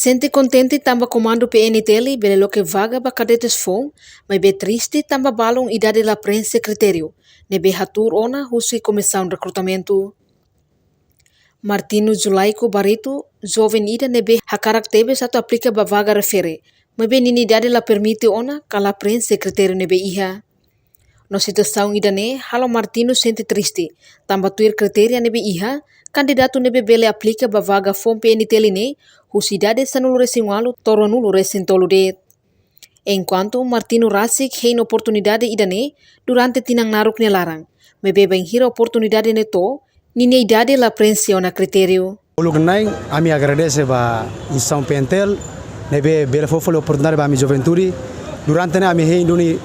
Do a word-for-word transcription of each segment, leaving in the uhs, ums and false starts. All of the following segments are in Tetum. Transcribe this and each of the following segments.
Sente kontente tanba komandu P N T L bele loke vaga ba kadetes foun, maibé triste tanba balun idade la prenxe kritériu ne'ebé hatuur ona husi Komisaun Rekrutamentu. Martino Julaico Barreto, joven ida ne'ebé hakarak tebes atu aplika ba vaga refere, maibé ninia idade la permite ona ka la prenxe kritériu ne'ebé iha. No situasaun ida-ne'e halo Martino sente triste, tanba tuir kritéria ne'ebé iha, kandidatu ne'ebé bele aplika ba vaga foun P N T L ne'e husi idade sanulu-resin-ualu to'o ruanulu-resin-tolu de'it. Enkuantu Martino rasik hein oportunidade ida-ne'e durante tinan naruk nia laran, maibé bainhira oportunidade ne'e to'o, ninia idade la prenxe ona kritériu. Uluk nanain, ami agradese ba instituisaun P N T L ne'ebé bele fó fali oportunidade ba ami juventude. Durante ne'e ami hein duni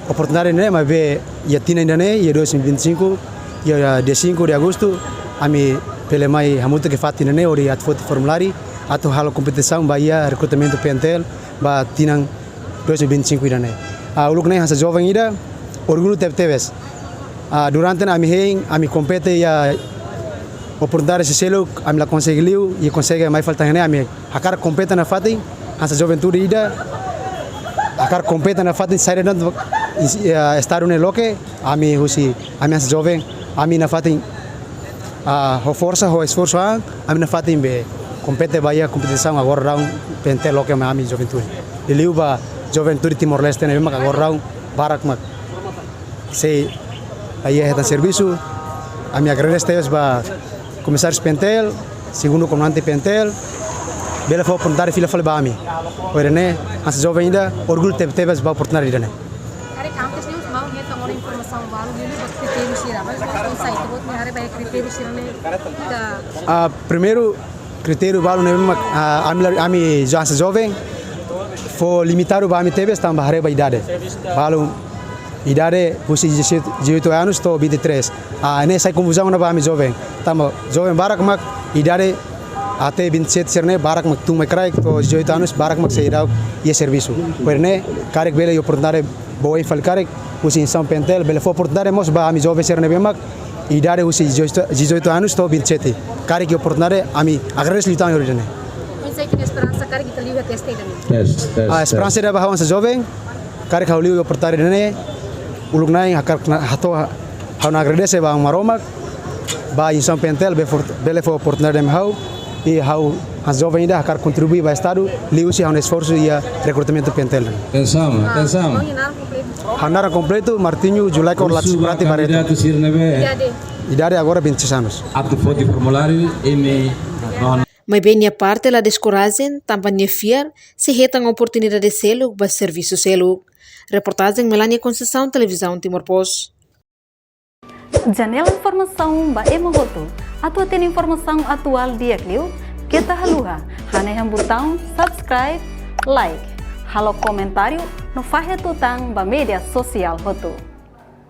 oportunidade ne'e, maibé iha tinan ida-ne'e, iha dois mil e vinte e cinco, iha dia cinco de agosto, ami bele mai hamutuk iha fatin ne'e hodi atu foti formuláriu atu halo kompetisaun ba iha rekrutamentu P N T L ba tinan dois mil e vinte e cinco ida-ne'e. Ah, uluk nanain hanesan joven ida, orgullu tebetebes. Ah, durante ne'e ami hein, ami kompete iha oportunidade sira seluk, ami la konsege liu, i konsege mai fali tan ne'e, ami hakarak kompete nafatin, hanesan juventude ida, hakarak kompete nafatin, saida de'it, ah, estadu ne'e loke, ami husi, ami hanesan joven, ami nafatin, ah, ho forsa, ho esforsu an, ami nafatin bele kompete ba iha kompetisaun agora daudaun P N T L loke mai ami juventude. Liuliu ba juventude Timor-Leste ne'ebé mak agora daudaun barak mak sei iha hetan servisu. Ami agradese tebes ba Komisáriu P N T L, segundu komandante P N T L, bele fó oportunidade fila fali ba ami. Ohin ne'e, hanesan joven ida, orgullu tebetebes ba oportunidade ida-ne'e. Karik antes ne'e, maun hetan ona informasaun balu, liuliu ba kritériu sira, mas maun konsege atu bele haree ba kritériu sira-ne'e, ka? Ah, primeiru, kritériu balu ne'ebé mak, ah, ami la, ami hanesan joven, fó limitadu ba ami tebes tanba haree ba idade. Balun idade husi dezoito, dezoito anos to'o vinte e três. Ah, ne'e sai konfuzaun ona ba ami joven. Tanba joven barak mak idade até vinte e sete sira-ne'e barak mak tun mai kraik to'o dezoito anos barak mak seidauk iha servisu. Ohin ne'e, karik bele oportunidade boot fali karik, husi instituisaun P N T L, bele fó oportunidade mós ba ami joven sira ne'ebé mak idade husi dezoito, dezoito anos to'o vinte e sete. Karik iha oportunidade, ami agradese liután ohin ne'e. Oinsá ita-nia esperansa karik ita liu iha teste ida-ne'e? Teste, teste. Ah, esperansa ida ba ha'u hanesan joven, karik ha'u liu oportunidade ida-ne'e, uluk nanain hakarak hato'o ha'u-nia agradese ba Maromak, ba instituisaun P N T L, bele fó, bele fó oportunidade mai ha'u, i ha'u hanesan joven ida hakarak kontribui ba estadu, liuhusi ha'u-nia esforsu iha rekrutamentu P N T L. Atensaun, atensaun. Ha'u-nia naran kompletu, Martinho Julaico Laksmipratty Barreto. Kandidatu sira ne'ebé. Idade agora vinte e seis anos. Atu foti formuláriu, imi, maibé nia parte la deskorajen, tanba nia fiar sei hetan oportunidade seluk ba servisu seluk. Reportajen Melania Conceição, Televizaun Timor Post. Janela informasaun ba ema hotu. Atu hatene informasaun atuál di'ak liu, keta haluha hanehan butaun subscribe, like, halo komentáriu no fahe tutan ba média sosiál hotu.